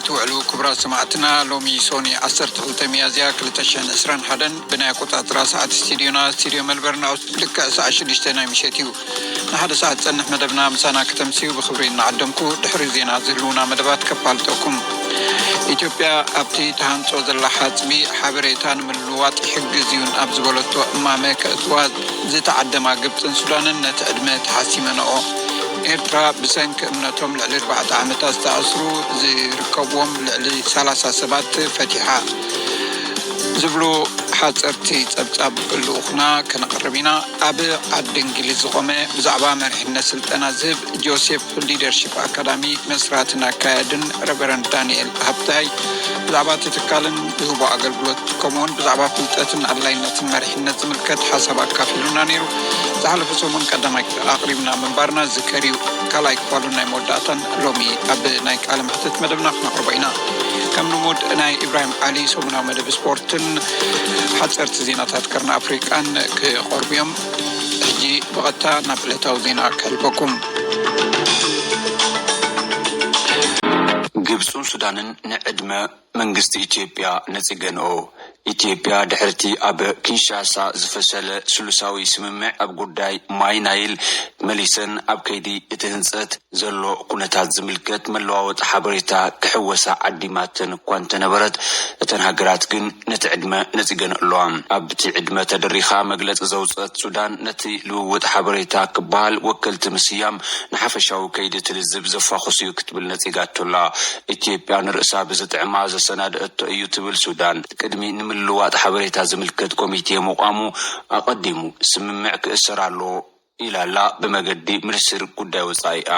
ትውዕሉ ክቡራት ሰማዕትና፣ ሎሚ ሶኒ ዓሰርተ ክልተ ሚያዝያ ክልተ ሽሕን ዕስራን ሓደን ብናይ ኣቆጻጽራ ሰዓት ስቱዲዮና፣ ስቱዲዮ መልበርን፣ ኣብ ልክዕ ሰዓት ሽዱሽተ ናይ ምሸት እዩ። ንሓደ ሰዓት ዝጸንሕ መደብና ምሳና ከተምስዩ ብኽብሪ እናዓደምኩ፣ ድሕሪ ዜና ዝህልዉና መደባት ከፋልጠኩም። ኢትዮጵያ ኣብቲ ተሃንጾ ዘላ ሓጽቢ ሓበሬታ ንምልውዋጥ ይሕግዝ እዩን ኣብ ዝበለቶ እማመ ከእትዋ ዝተዓደማ ግብጽን ሱዳንን ነቲ ዕድመ ተሓሲመንኦ። ኤርትራ ብሰንኪ እምነቶም ልዕሊ ኣርባዕተ ዓመታት ዝተኣስሩ ዝርከብዎም ልዕሊ ሰላሳ ሰባት ፈቲሓ። ዝብሉ ሓጸርቲ ጸብጻብ ልኡኽና ከነቕርብ ኢና። ኣብ ዓዲ እንግሊዝ ዝቖመ ብዛዕባ መሪሕነት ስልጠና ዝህብ ጆሴፍ ሊደርሺፕ ኣካዳሚ መስራትን ኣካያድን ረቨረንድ ዳንኤል ሃብታይ ብዛዕባ እቲ ትካልን ዝህቦ ኣገልግሎት ከምኡውን ብዛዕባ ፍልጠትን ኣድላይነትን መሪሕነት ዝምልከት ሓሳብ ኣካፊሉና ነይሩ። ዝሓለፈ ሰሙን ቀዳማይ ኣቕሪብና ምንባርና ዝከር እዩ። ካልኣይ ክፋሉን ናይ መወዳእታን ሎሚ ኣብ ናይ ቃለ መሕትት መደብና ክነቕርቦ ኢና። ከም ልሙድ ናይ ኢብራሂም ዓሊ ሰሙናዊ መደብ ስፖርትን ሓጸርቲ ዜናታት ቀርኒ ኣፍሪቃን ክቐርቡ እዮም። ሕጂ ብቐጥታ ናብ ዕለታዊ ዜና ከሕልፈኩም። ግብጽን ሱዳንን ንዕድመ መንግስቲ ኢትዮጵያ ነጺገንኦ። ኢትዮጵያ ድሕርቲ ኣብ ኪንሻሳ ዝፈሸለ ስሉሳዊ ስምምዕ ኣብ ጉዳይ ማይ ናይል መሊሰን ኣብ ከይዲ እቲ ህንጸት ዘሎ ኩነታት ዝምልከት መለዋወጢ ሓበሬታ ክሕወሳ ዓዲማተን እኳ እንተነበረት፣ እተን ሃገራት ግን ነቲ ዕድመ ነጺገን ኣለዋ። ኣብቲ ዕድመ ተደሪኻ መግለጺ ዘውጸት ሱዳን፣ ነቲ ልውውጥ ሓበሬታ ክበሃል ወከልቲ ምስያም ንሓፈሻዊ ከይዲ እቲ ልዝብ ዘፋኹስ እዩ ክትብል ነጺጋቶላ። ኢትዮጵያ ንርእሳ ብዝጥዕማ ዘሰናደአቶ እዩ ትብል ሱዳን። ቅድሚ ንምልውዋጥ ሓበሬታ ዝምልከት ኮሚቴ ምቋሙ ኣቐዲሙ ስምምዕ ክእሰር ኣለዎ ኢላላ ብመገዲ ሚኒስትር ጉዳይ ወጻኢኣ።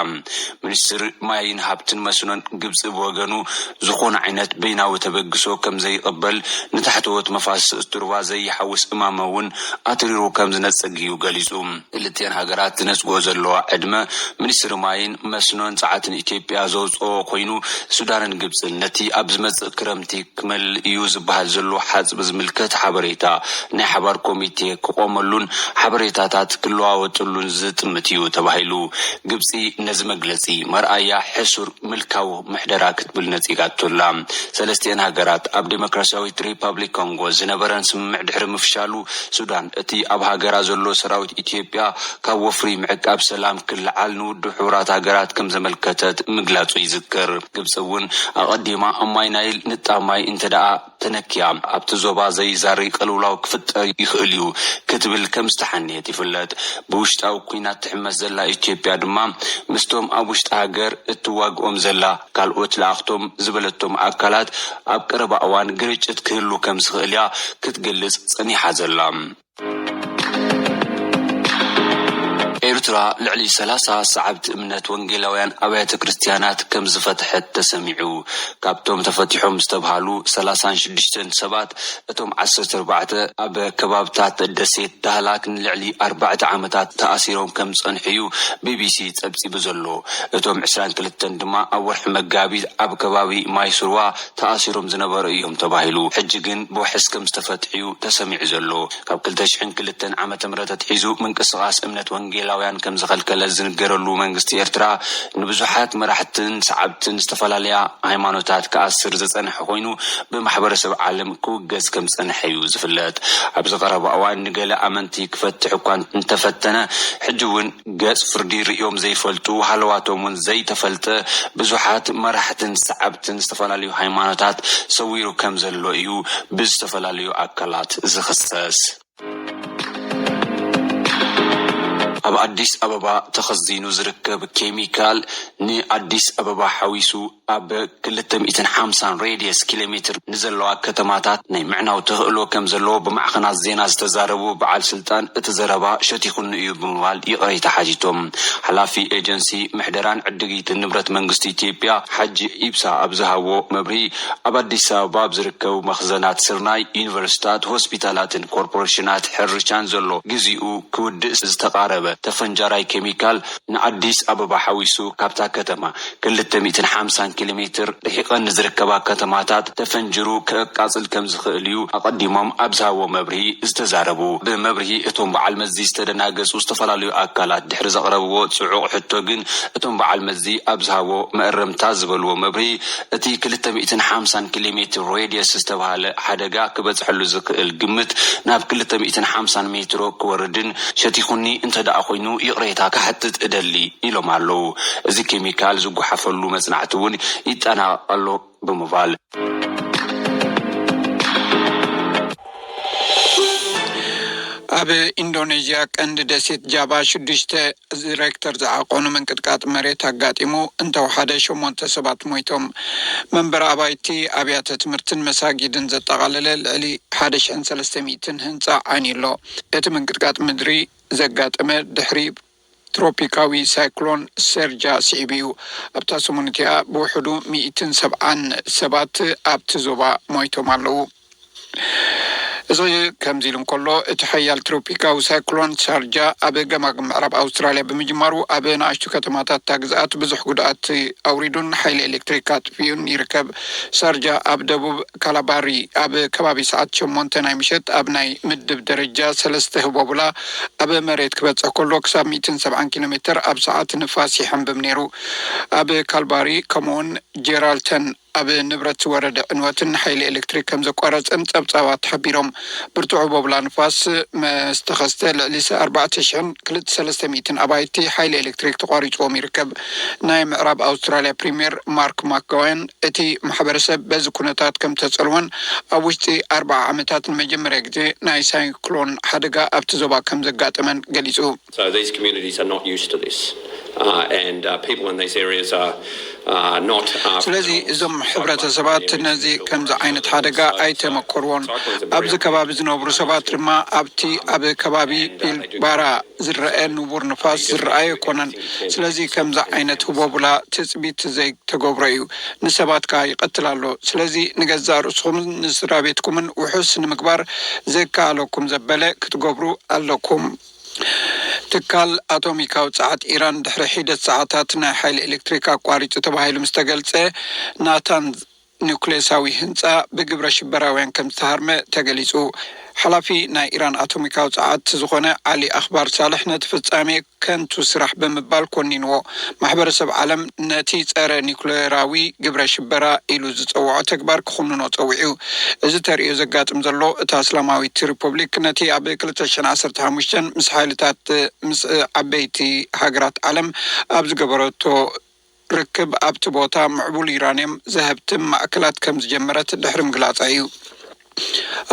ሚኒስትር ማይን ሃብትን መስኖን ግብጺ ብወገኑ ዝኾነ ዓይነት በይናዊ ተበግሶ ከም ዘይቕበል፣ ንታሕተዎት መፋስስ ሩባ ዘይሓውስ እማመ እውን ኣትሪሩ ከም ዝነጽግ እዩ ገሊጹ። ክልቲኤን ሃገራት ዝነጽግኦ ዘለዋ ዕድመ ሚኒስትሪ ማይን መስኖን ጸዓትን ኢትዮጵያ ዘውጽኦ ኮይኑ፣ ሱዳንን ግብጽን ነቲ ኣብ ዝመጽእ ክረምቲ ክመልእ እዩ ዝበሃል ዘሎ ሓጽቢ ዝምልከት ሓበሬታ ናይ ሓባር ኮሚቴ ክቖመሉን ሓበሬታታት ክለዋወጥሉን ዝጥምት እዩ ተባሂሉ። ግብጺ ነዚ መግለጺ መርኣያ ሕሱር ምልካዊ ምሕደራ ክትብል ነጺጋቶላ። ሰለስቲኤን ሃገራት ኣብ ዴሞክራሲያዊት ሪፓብሊክ ኮንጎ ዝነበረን ስምምዕ ድሕሪ ምፍሻሉ፣ ሱዳን እቲ ኣብ ሃገራ ዘሎ ሰራዊት ኢትዮጵያ ካብ ወፍሪ ምዕቃብ ሰላም ክለዓል ንውድብ ሕቡራት ሃገራት ከም ዘመልከተት ምግላጹ ይዝከር። ግብጺ እውን ኣቐዲማ ኣብ ማይ ናይል ንጣብ ማይ እንተ ደኣ ተነክያ፣ ኣብቲ ዞባ ዘይዛሪ ቅልውላው ክፍጠር ይኽእል እዩ ክትብል ከም ዝተሓንየት ይፍለጥ። ብውሽጣዊ ኲናት ትሕመስ ዘላ ኢትዮጵያ ድማ ምስቶም ኣብ ውሽጢ ሃገር እትዋግኦም ዘላ ካልኦት ለኣኽቶም ዝበለቶም ኣካላት ኣብ ቀረባ እዋን ግርጭት ክህሉ ከም ዝኽእል እያ ክትገልጽ ጸኒሓ ዘላ። ኤርትራ ልዕሊ ሰላሳ ሰዓብቲ እምነት ወንጌላውያን ኣብያተ ክርስትያናት ከም ዝፈትሐት ተሰሚዑ። ካብቶም ተፈቲሖም ዝተብሃሉ ሰላሳን ሽዱሽተን ሰባት፣ እቶም ዓሰርተ ኣርባዕተ ኣብ ከባብታት ደሴት ዳህላክ ንልዕሊ ኣርባዕተ ዓመታት ተኣሲሮም ከም ዝጸንሑ እዩ ቢቢሲ ጸብጺቡ ዘሎ። እቶም ዕስራን ክልተን ድማ ኣብ ወርሒ መጋቢት ኣብ ከባቢ ማይ ስርዋ ተኣሲሮም ዝነበሩ እዮም ተባሂሉ። ሕጂ ግን ብዋሕስ ከም ዝተፈትሑ እዩ ተሰሚዑ ዘሎ። ካብ ክልተ ሽሕን ክልተን ዓመተ ምህረት ኣትሒዙ ምንቅስቓስ እምነት ወንጌላውያን ከም ዝኸልከለ ዝንገረሉ መንግስቲ ኤርትራ፣ ንብዙሓት መራሕትን ሰዓብትን ዝተፈላለያ ሃይማኖታት ክኣስር ዝጸንሐ ኮይኑ፣ ብማሕበረሰብ ዓለም ክውገዝ ከም ዝጸንሐ እዩ ዝፍለጥ። ኣብዚ ቀረባ እዋን ንገለ ኣመንቲ ክፈትሕ እኳ እንተፈተነ፣ ሕጂ እውን ገጽ ፍርዲ ርእዮም ዘይፈልጡ፣ ሃለዋቶም እውን ዘይተፈልጠ ብዙሓት መራሕትን ሰዓብትን ዝተፈላለዩ ሃይማኖታት ሰዊሩ ከም ዘሎ እዩ ብዝተፈላለዩ ኣካላት ዝኽሰስ። ኣብ ኣዲስ ኣበባ ተኸዚኑ ዝርከብ ኬሚካል፣ ንኣዲስ ኣበባ ሓዊሱ ኣብ ክልተ ሚእትን ሓምሳን ሬድየስ ኪሎ ሜትር ንዘለዋ ከተማታት ናይ ምዕናው ተኽእሎ ከም ዘለዎ ብማዕኸናት ዜና ዝተዛረቡ በዓል ስልጣን፣ እቲ ዘረባ ሸቲኹኒ እዩ ብምባል ይቕሬታ ሓቲቶም። ሓላፊ ኤጀንሲ ምሕደራን ዕድጊትን ንብረት መንግስቲ ኢትዮጵያ ሓጂ ኢብሳ ኣብ ዝሃቦ መብርሂ፣ ኣብ ኣዲስ ኣበባ ኣብ ዝርከቡ መኽዘናት ስርናይ፣ ዩኒቨርሲታት፣ ሆስፒታላትን ኮርፖሬሽናት ሕርሻን ዘሎ፣ ግዜኡ ክውድእ ዝተቓረበ ተፈንጃራይ ኬሚካል ንኣዲስ ኣበባ ሓዊሱ ካብታ ከተማ ክልተ ሚእትን ሓምሳን ኪሎ ሜትር ርሒቐን ንዝርከባ ከተማታት ተፈንጅሩ ከቃጽል ከም ዝኽእል እዩ ኣቐዲሞም ኣብ ዝሃቦ መብርሂ ዝተዛረቡ። ብመብርሂ እቶም በዓል መዚ ዝተደናገጹ ዝተፈላለዩ ኣካላት ድሕሪ ዘቕረብዎ ጽዑቕ ሕቶ ግን እቶም በዓል መዚ ኣብ ዝሃቦ መእረምታ ዝበልዎ መብርሂ እቲ ክልተ ሚእትን ሓምሳን ኪሎ ሜትር ሬድየስ ዝተባህለ ሓደጋ ክበጽሐሉ ዝኽእል ግምት ናብ ክልተ ሚእትን ሓምሳን ሜትሮ ክወርድን ሸቲኹኒ እንተ ደኣ ኮይኑ ይቕሬታ ክሓትት እደሊ ኢሎም ኣለዉ። እዚ ኬሚካል ዝጓሓፈሉ መጽናዕቲ እውን ይጠናቐቕ ኣሎ ብምባል። ኣብ ኢንዶኔዥያ ቀንዲ ደሴት ጃቫ ሽዱሽተ ሬክተር ዝዓቐኑ ምንቅጥቃጥ መሬት ኣጋጢሙ እንተወሓደ ሸሞንተ ሰባት ሞይቶም። መንበሪ ኣባይቲ፣ ኣብያተ ትምህርትን መሳጊድን ዘጠቓለለ ልዕሊ ሓደ ሽሕን ሰለስተ ሚእትን ህንጻ ዓንዩ ኣሎ። እቲ ምንቅጥቃጥ ምድሪ ዘጋጠመ ድሕሪ ትሮፒካዊ ሳይክሎን ሴርጃ ስዒቡ እዩ። ኣብታ ሰሙን እቲኣ ብውሕዱ ሚእትን ሰብዓን ሰባት ኣብቲ ዞባ ሞይቶም ኣለዉ። እዚ ከምዚ ኢሉ እንከሎ፣ እቲ ሓያል ትሮፒካዊ ሳይክሎን ሳርጃ ኣብ ገማግም ምዕራብ ኣውስትራልያ ብምጅማሩ፣ ኣብ ንኣሽቱ ከተማታት እታ ግዝኣት ብዙሕ ጉድኣት ኣውሪዱን ሓይሊ ኤሌክትሪክ ኣጥፊኡን ይርከብ። ሳርጃ ኣብ ደቡብ ካላባሪ ኣብ ከባቢ ሰዓት ሸሞንተ ናይ ምሸት ኣብ ናይ ምድብ ደረጃ ሰለስተ ህቦቡላ ኣብ መሬት ክበጽሕ ከሎ፣ ክሳብ ሚእትን ሰብዓን ኪሎ ሜትር ኣብ ሰዓት ንፋስ ይሕንብብ ነይሩ። ኣብ ካልባሪ ከምኡውን ጀራልተን ኣብ ንብረት ዝወረደ ዕንወትን ሓይሊ ኤሌክትሪክ ከም ዘቋረጸን ጸብጻባት ሓቢሮም። ብርቱዕ ቦብላ ንፋስ ምስ ተኸስተ ልዕሊ ኣርባዕተ ሽሕን ክልተ ሰለስተ ሚእትን ኣባይቲ ሓይሊ ኤሌክትሪክ ተቋሪጽዎም ይርከብ። ናይ ምዕራብ ኣውስትራልያ ፕሪምየር ማርክ ማክጋዋን እቲ ማሕበረሰብ በዚ ኩነታት ከም ተጸልወን ኣብ ውሽጢ ኣርብዓ ዓመታት ንመጀመርያ ግዜ ናይ ሳይክሎን ሓደጋ ኣብቲ ዞባ ከም ዘጋጠመን ገሊጹ። So these communities are not used to this. Uh, and uh, people in these areas are, are not. Uh, ስለዚ እዞም ሕብረተሰባት ነዚ ከምዚ ዓይነት ሓደጋ ኣይተመኮርዎን። ኣብዚ ከባቢ ዝነብሩ ሰባት ድማ ኣብቲ ኣብ ከባቢ ቢልባራ ዝረአ ንቡር ንፋስ ዝረኣየ ኣይኮነን። ስለዚ ከምዚ ዓይነት ህቦቡላ ትጽቢት ዘይተገብሮ እዩ። ንሰባት ከኣ ይቐትል ኣሎ። ስለዚ ንገዛእ ርእስኹምን ንስድራ ቤትኩምን ውሑስ ንምግባር ዘከኣለኩም ዘበለ ክትገብሩ ኣለኩም። ትካል ኣቶሚካዊ ጸዓት ኢራን ድሕሪ ሒደት ሰዓታት ናይ ሓይሊ ኤሌክትሪክ ኣቋሪጹ ተባሂሉ ምስ ተገልጸ፣ ናታንዝ ኒውክሌሳዊ ህንጻ ብግብረ ሽበራውያን ከም ዝተሃርመ ተገሊጹ። ሓላፊ ናይ ኢራን ኣቶሚካዊ ጸዓት ዝኾነ ዓሊ ኣኽባር ሳልሕ ነቲ ፍጻሜ ከንቱ ስራሕ ብምባል ኮኒንዎ። ማሕበረሰብ ዓለም ነቲ ጸረ ኒውክሌራዊ ግብረ ሽበራ ኢሉ ዝጸውዖ ተግባር ክኹንኖ ጸዊዑ። እዚ ተርእዮ ዘጋጥም ዘሎ፣ እታ እስላማዊት ሪፐብሊክ ነቲ ኣብ ክልተ ሽሕን ዓሰርተ ሓሙሽተን ምስ ሓይልታት ምስ ዓበይቲ ሃገራት ዓለም ኣብ ዝገበረቶ ርክብ ኣብቲ ቦታ ምዕቡል ዩራንየም ዘሀብትም ማእከላት ከም ዝጀመረት ድሕሪ ምግላጻ እዩ።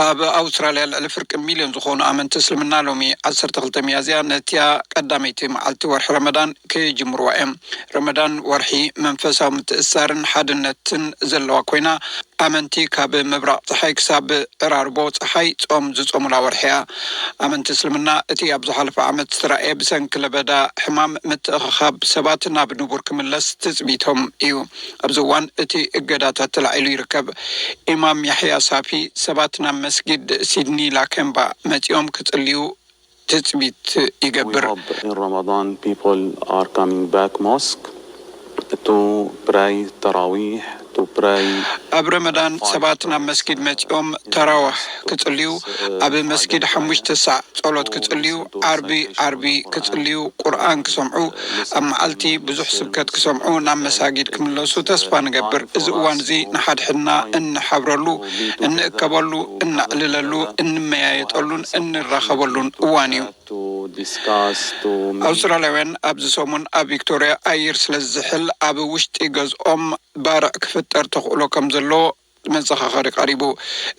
ኣብ ኣውስትራልያ ልዕሊ ፍርቂ ሚልዮን ዝኾኑ ኣመንቲ እስልምና ሎሚ ዓሰርተ ክልተ ሚያዝያ ነቲያ ቀዳመይቲ መዓልቲ ወርሒ ረመዳን ክጅምርዋ እዮም። ረመዳን ወርሒ መንፈሳዊ ምትእስሳርን ሓድነትን ዘለዋ ኮይና፣ ኣመንቲ ካብ ምብራቕ ጸሓይ ክሳብ ዕራርቦ ጸሓይ ጾም ዝጾሙላ ወርሒ እያ። ኣመንቲ እስልምና እቲ ኣብ ዝሓለፈ ዓመት ዝተራእየ ብሰንኪ ለበዳ ሕማም ምትእኽኻብ ሰባት ናብ ንቡር ክምለስ ትጽቢቶም እዩ። ኣብዚ እዋን እቲ እገዳታት ተላዒሉ ይርከብ። ኢማም ያሕያ ሳፊ ሰባት ናብ መስጊድ ሲድኒ ላከምባ መጺኦም ክጽልዩ ትጽቢት We ይገብር። Hope in Ramadan people are coming back mosque to pray tarawih, to pray ኣብ ረመዳን ሰባት ናብ መስጊድ መጺኦም ተራዋህ ክጽልዩ፣ ኣብ መስጊድ ሓሙሽተ ሳዕ ጸሎት ክጽልዩ፣ ዓርቢ ዓርቢ ክጽልዩ፣ ቁርኣን ክሰምዑ፣ ኣብ መዓልቲ ብዙሕ ስብከት ክሰምዑ ናብ መሳጊድ ክምለሱ ተስፋ ንገብር። እዚ እዋን እዚ ንሓድሕድና እንሓብረሉ፣ እንእከበሉ፣ እነዕልለሉ፣ እንመያየጠሉን እንራኸበሉን እዋን እዩ። To discuss, to meet. ኣውስትራልያውያን ኣብዚ ሰሙን ኣብ ቪክቶርያ ኣየር ስለ ዝዝሕል ኣብ ውሽጢ ገዝኦም ባርዕ ክፍጠር ተኽእሎ ከም ዘሎ መዘኻኸሪ ቀሪቡ።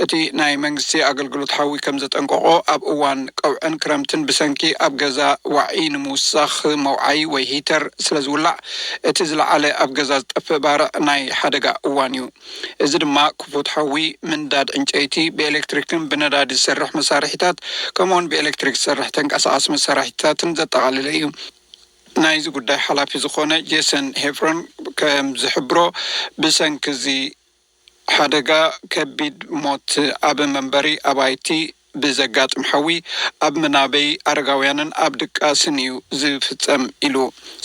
እቲ ናይ መንግስቲ ኣገልግሎት ሓዊ ከም ዘጠንቀቖ፣ ኣብ እዋን ቀውዕን ክረምትን ብሰንኪ ኣብ ገዛ ዋዒ ንምውሳኽ መውዓዪ ወይ ሂተር ስለ ዝውላዕ፣ እቲ ዝለዓለ ኣብ ገዛ ዝጠፍእ ባርዕ ናይ ሓደጋ እዋን እዩ። እዚ ድማ ክፉት ሓዊ፣ ምንዳድ ዕንጨይቲ፣ ብኤሌክትሪክን ብነዳዲ ዝሰርሕ መሳርሒታት፣ ከምኡውን ብኤሌክትሪክ ዝሰርሕ ተንቀሳቓሲ መሳርሒታትን ዘጠቓለለ እዩ። ናይዚ ጉዳይ ሓላፊ ዝኾነ ጄሰን ሄፍሮን ከም ዝሕብሮ፣ ብሰንኪ እዚ ሓደጋ ከቢድ ሞት ኣብ መንበሪ ኣባይቲ ብዘጋጥም ሓዊ ኣብ መናበይ ኣረጋውያንን ኣብ ድቃስን እዩ ዝፍጸም ኢሉ።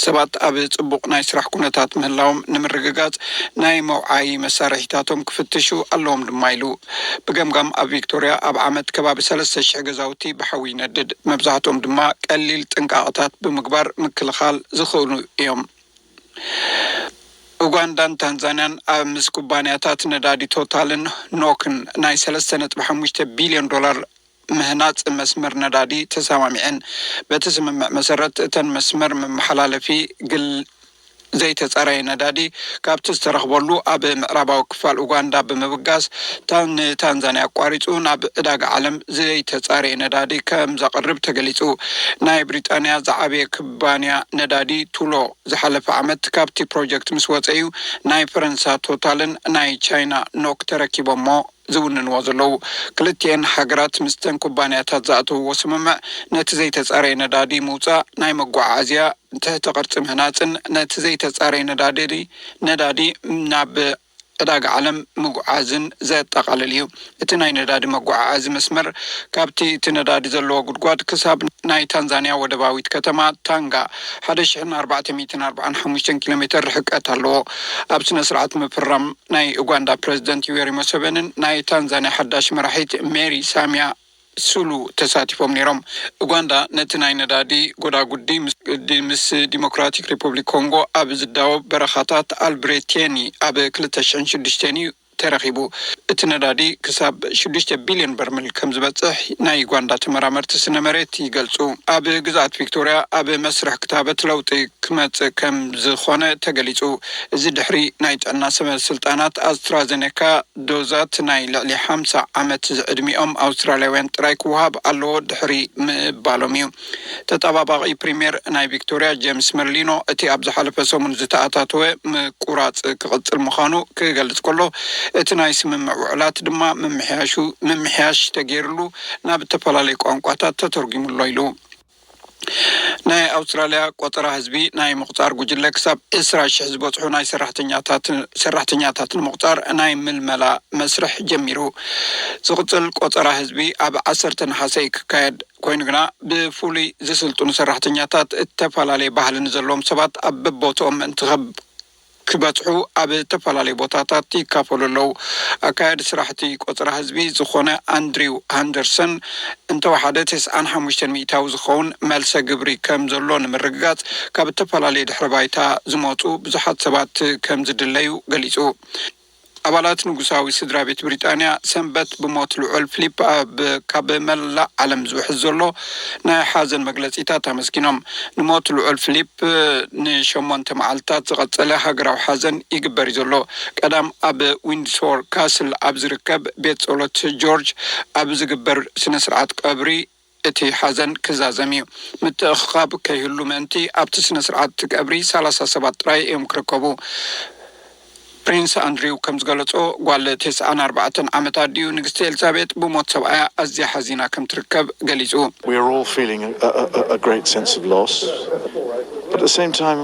ሰባት ኣብ ጽቡቕ ናይ ስራሕ ኩነታት ምህላዎም ንምርግጋጽ ናይ መውዓዪ መሳርሒታቶም ክፍትሹ ኣለዎም ድማ ኢሉ። ብገምጋም ኣብ ቪክቶርያ ኣብ ዓመት ከባቢ ሰለስተ ሽሕ ገዛውቲ ብሓዊ ይነድድ። መብዛሕትኦም ድማ ቀሊል ጥንቃቐታት ብምግባር ምክልኻል ዝኽእሉ እዮም። ኡጋንዳን ታንዛንያን ኣብ ምስ ኩባንያታት ነዳዲ ቶታልን ኖክን ናይ ሰለስተ ነጥቢ ሓሙሽተ ቢልዮን ዶላር ምህናጽ መስመር ነዳዲ ተሰማሚዐን። በቲ ስምምዕ መሰረት እተን መስመር መመሓላለፊ ግል ዘይተጻረየ ነዳዲ ካብቲ ዝተረኽበሉ ኣብ ምዕራባዊ ክፋል ኡጋንዳ ብምብጋስ ታን ንታንዛንያ ኣቋሪጹ ናብ ዕዳጋ ዓለም ዘይተጻረየ ነዳዲ ከም ዘቕርብ ተገሊጹ። ናይ ብሪጣንያ ዝዓበየ ኩባንያ ነዳዲ ቱሎ ዝሓለፈ ዓመት ካብቲ ፕሮጀክት ምስ ወጸ እዩ ናይ ፈረንሳ ቶታልን ናይ ቻይና ኖክ ተረኪቦሞ ዝውንንዎ ዘለዉ። ክልቲኤን ሃገራት ምስተን ኩባንያታት ዝኣተውዎ ስምምዕ ነቲ ዘይተጻረየ ነዳዲ ምውጻእ፣ ናይ መጓዓዓዝያ ትሕቲ ቅርጺ ምህናጽን ነቲ ዘይተጻረየ ነዳዲ ነዳዲ ናብ ዕዳጋ ዓለም ምጉዓዝን ዘጠቓልል እዩ። እቲ ናይ ነዳዲ መጓዓዓዚ መስመር ካብቲ እቲ ነዳዲ ዘለዎ ጉድጓድ ክሳብ ናይ ታንዛንያ ወደባዊት ከተማ ታንጋ ሓደ ሽሕን ኣርባዕተ ሚእትን ኣርባዓን ሓሙሽተን ኪሎ ሜተር ርሕቀት ኣለዎ። ኣብ ስነ ስርዓት ምፍራም ናይ ኡጋንዳ ፕረዚደንት ዩዌሪ ሙሰቨንን ናይ ታንዛንያ ሓዳሽ መራሒት ሜሪ ሳሚያ ሱሉ ተሳቲፎም ነይሮም። ኡጋንዳ ነቲ ናይ ነዳዲ ጎዳጉዲ ምስ ዲ- ምስ ዲሞክራቲክ ሪፐብሊክ ኮንጎ ኣብ ዝዳወብ በረኻታት ኣልብሬቴኒ ኣብ ክልተ ሽሕን ሽዱሽተን እዩ ተረኺቡ። እቲ ነዳዲ ክሳብ ሽዱሽተ ቢልዮን በርሚል ከም ዝበጽሕ ናይ ዩጋንዳ ተመራመርቲ ስነ መሬት ይገልጹ። ኣብ ግዝኣት ቪክቶርያ ኣብ መስርሕ ክታበት ለውጢ ክመጽእ ከም ዝኾነ ተገሊጹ። እዚ ድሕሪ ናይ ጥዕና ሰበ ስልጣናት ኣስትራዘኔካ ዶዛት ናይ ልዕሊ ሓምሳ ዓመት ዝዕድሚኦም ኣውስትራልያውያን ጥራይ ክወሃብ ኣለዎ ድሕሪ ምባሎም እዩ። ተጠባባቒ ፕሪምየር ናይ ቪክቶርያ ጄምስ መርሊኖ እቲ ኣብ ዝሓለፈ ሰሙን ዝተኣታተወ ምቁራጽ ክቕጽል ምዃኑ ክገልጽ ከሎ፣ እቲ ናይ ስምምዕ ውዕላት ድማ ምምሕያሹ ምምሕያሽ ተገይርሉ ናብ ዝተፈላለዩ ቋንቋታት ተተርጒሙሎ ኢሉ። ናይ ኣውስትራልያ ቆጸራ ህዝቢ ናይ ምቑጻር ጉጅለ ክሳብ ዕስራ ሽሕ ዝበጽሑ ናይ ሰራሕተኛታት ሰራሕተኛታት ንምቑጻር ናይ ምልመላ መስርሕ ጀሚሩ። ዝቕጽል ቆጸራ ህዝቢ ኣብ ዓሰርተ ነሓሰ እዩ ክካየድ። ኮይኑ ግና ብፍሉይ ዝስልጥኑ ሰራሕተኛታት እተፈላለየ ባህሊ ንዘለዎም ሰባት ኣብ በቦትኦም ምእንቲ ክበጽሑ ኣብ እተፈላለየ ቦታታት ይካፈሉ ኣለዉ። ኣካያዲ ስራሕቲ ቆጸራ ህዝቢ ዝኾነ ኣንድሪው ሃንደርሰን እንተወሓደ ተስዓን ሓሙሽተን ሚእታዊ ዝኸውን መልሰ ግብሪ ከም ዘሎ ንምርግጋጽ ካብ እተፈላለየ ድሕረ ባይታ ዝመጹ ብዙሓት ሰባት ከም ዝድለዩ ገሊጹ። ኣባላት ንጉሳዊ ስድራ ቤት ብሪጣንያ ሰንበት ብሞት ልዑል ፊሊፕ ኣብ ካብ መላእ ዓለም ዝውሕዝ ዘሎ ናይ ሓዘን መግለጺታት ኣመስጊኖም። ንሞት ልዑል ፊሊፕ ንሸሞንተ መዓልታት ዝቐጸለ ሃገራዊ ሓዘን ይግበር እዩ ዘሎ። ቀዳም ኣብ ዊንድሶር ካስል ኣብ ዝርከብ ቤት ጸሎት ጆርጅ ኣብ ዝግበር ስነ ስርዓት ቀብሪ እቲ ሓዘን ክዛዘም እዩ። ምትእኽኻብ ከይህሉ ምእንቲ ኣብቲ ስነ ስርዓት ቀብሪ ሰላሳ ሰባት ጥራይ እዮም ክርከቡ። ፕሪንስ ኣንድሪው ከም ዝገለጾ፣ ጓል ተስዓን ኣርባዕተን ዓመት ኣዲኡ ንግስቲ ኤልዛቤጥ ብሞት ሰብኣያ ኣዝያ ሓዚና ከም ትርከብ ገሊጹ። We are all feeling a, a, a great sense of loss, but at the same time,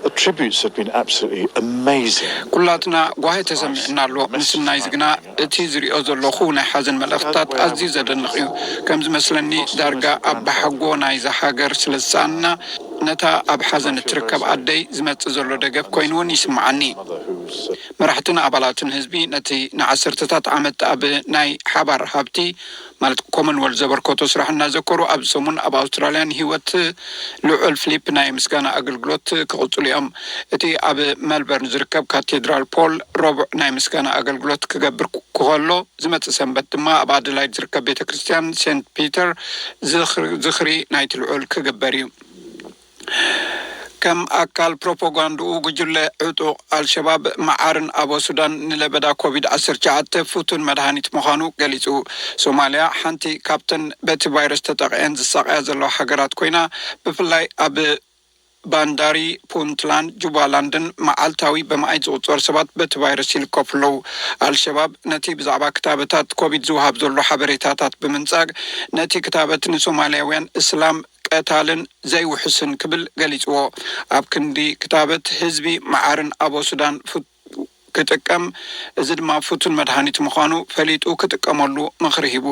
the tributes have been absolutely amazing. ኩላትና ጓሂ ተሰሚዕና ኣሎ። ምስናይ ዝግና እቲ ዝሪኦ ዘለኹ ናይ ሓዘን መልእኽትታት ኣዝዩ ዘደንቕ እዩ። ከም ዝመስለኒ ዳርጋ ኣባሓጎ ናይዛ ሃገር ስለ ዝሰኣንና ነታ ኣብ ሓዘን እትርከብ ኣደይ ዝመጽእ ዘሎ ደገፍ ኮይኑ እውን ይስምዓኒ። መራሕትን ኣባላትን ህዝቢ ነቲ ንዓሰርተታት ዓመት ኣብ ናይ ሓባር ሃብቲ ማለት ኮመንወልት ዘበርከቶ ስራሕ እናዘከሩ ኣብዚ ሰሙን ኣብ ኣውስትራልያ ንህይወት ልዑል ፊሊፕ ናይ ምስጋና ኣገልግሎት ክቕጽሉ እዮም። እቲ ኣብ መልበርን ዝርከብ ካቴድራል ፖል ረቡዕ ናይ ምስጋና ኣገልግሎት ክገብር ክኸሎ ዝመጽእ ሰንበት ድማ ኣብ ኣደላይድ ዝርከብ ቤተ ክርስቲያን ሴንት ፒተር ዝኽሪ ናይቲ ልዑል ክግበር እዩ። ከም ኣካል ፕሮፓጋንድኡ ጉጅለ ዕጡቕ ኣልሸባብ መዓርን ኣቦ ሱዳን ንለበዳ ኮቪድ ዓሰርተ ትሽዓተ ፍቱን መድሃኒት ምዃኑ ገሊጹ። ሶማልያ ሓንቲ ካብተን በቲ ቫይረስ ተጠቒዐን ዝሳቐያ ዘለዋ ሃገራት ኮይና ብፍላይ ኣብ ባንዳሪ ፑንትላንድ ጁባላንድን መዓልታዊ ብመኣይ ዝቑጸሩ ሰባት በቲ ቫይረስ ይልከፉ ኣለዉ። ኣልሸባብ ነቲ ብዛዕባ ክታበታት ኮቪድ ዝወሃብ ዘሎ ሓበሬታታት ብምንጻግ ነቲ ክታበት ንሶማልያውያን እስላም ቀታልን ዘይውሕስን ክብል ገሊጽዎ። ኣብ ክንዲ ክታበት ህዝቢ መዓርን ኣቦ ሱዳን ክጥቀም፣ እዚ ድማ ፍቱን መድሃኒት ምዃኑ ፈሊጡ ክጥቀመሉ ምኽሪ ሂቡ።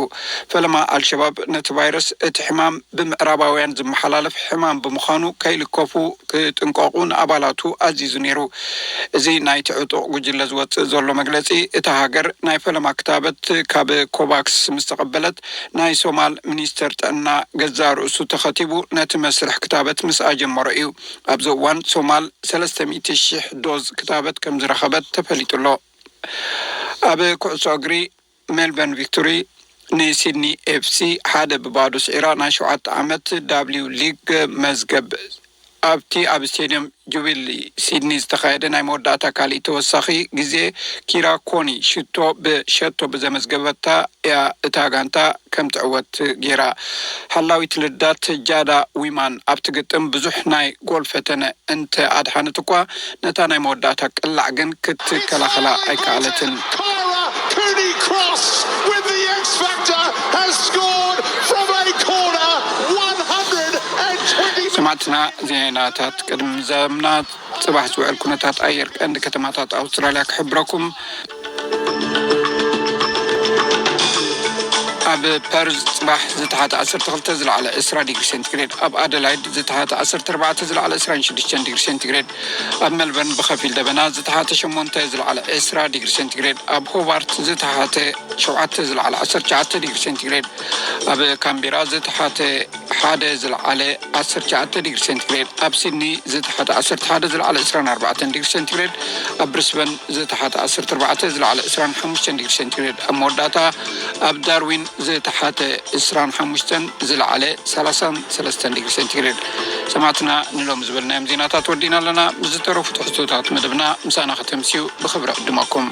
ፈለማ ኣልሸባብ ነቲ ቫይረስ፣ እቲ ሕማም ብምዕራባውያን ዝመሓላለፍ ሕማም ብምዃኑ ከይልከፉ ክጥንቀቑ ንኣባላቱ ኣዚዙ ነይሩ። እዚ ናይቲ ዕጡቕ ጉጅለ ዝወጽእ ዘሎ መግለጺ፣ እታ ሃገር ናይ ፈለማ ክታበት ካብ ኮቫክስ ምስ ተቐበለት፣ ናይ ሶማል ሚኒስተር ጥዕና ገዛእ ርእሱ ተኸቲቡ ነቲ መስርሕ ክታበት ምስ ኣጀመሮ እዩ። ኣብዚ እዋን ሶማል ሰለስተ ሚእቲ ሺሕ ዶዝ ክታበት ከም ዝረኸበት ተፈሊጡ ኣሎ። ኣብ ኩዕሶ እግሪ፣ ሜልበርን ቪክቶሪ ንሲድኒ ኤፍሲ ሓደ ብባዶ ስዒራ ናይ ሸውዓተ ዓመት ዳብሊው ሊግ መዝገብ። ኣብቲ ኣብ ስቴድየም ጁቢሊ ሲድኒ ዝተኻየደ ናይ መወዳእታ ካልእ ተወሳኺ ግዜ፣ ኪራ ኮኒ ሽቶ ብሸቶ ብዘመዝገበታ እያ እታ ጋንታ ከም ትዕወት ገይራ። ሓላዊት ልዳት ጃዳ ዊማን ኣብቲ ግጥም ብዙሕ ናይ ጎል ፈተነ እንተ ኣድሓነት እኳ፣ ነታ ናይ መወዳእታ ቅላዕ ግን ክትከላኸላ ኣይከኣለትን። Kyra Cooney Cross with the X Factor has scored from a corner. one hundred and twenty ሰማዕትና፣ ዜናታት ቅድሚ ምዛምና፣ ጽባሕ ዝውዕል ኩነታት ኣየር ቀንዲ ከተማታት ኣውስትራልያ ክሕብረኩም። ኣብ ፐርዝ ጽባሕ ዝተሓተ ዓሰርተ ክልተ፣ ዝለዓለ ዕስራ ዲግሪ ሴንቲግሬድ፣ ኣብ ኣደላይድ ዝተሓተ ዓሰርተ ኣርባዕተ፣ ዝለዓለ ዕስራን ሽዱሽተን ዲግሪ ሴንቲግሬድ፣ ኣብ ሜልበርን ብኸፊል ደበና ዝተሓተ ሸሞንተ፣ ዝለዓለ ዕስራ ዲግሪ ሴንቲግሬድ፣ ኣብ ሆባርት ዝተሓተ ሸውዓተ፣ ዝለዓለ ዓሰርተ ትሽዓተ ዲግሪ ሴንቲግሬድ፣ ኣብ ካምቤራ ዝተሓተ ሓደ፣ ዝለዓለ ዓሰርተ ትሽዓተ ዲግሪ ሴንቲግሬድ፣ ኣብ ሲድኒ ዝተሓተ ዓሰርተ ሓደ፣ ዝለዓለ ዕስራን ኣርባዕተን ዲግሪ ሴንቲግሬድ፣ ኣብ ብሪስበን ዝተሓተ ዓሰርተ ኣርባዕተ፣ ዝለዓለ ዕስራን ሓሙሽተን ዲግሪ ሴንቲግሬድ፣ ኣብ መወዳእታ ኣብ ዳርዊን ዝተሓተ ዕስራን ሓሙሽተን፣ ዝለዓለ ሰላሳን ሰለስተን ዲግሪ ሴንቲግሬድ። ሰማዕትና፣ ንሎሚ ዝበልናዮም ዜናታት ወዲእና ኣለና። ምስ ዝተረፉ ትሕዝቶታት መደብና ምሳና ከተምስዩ ብኽብሪ ዕድመኩም።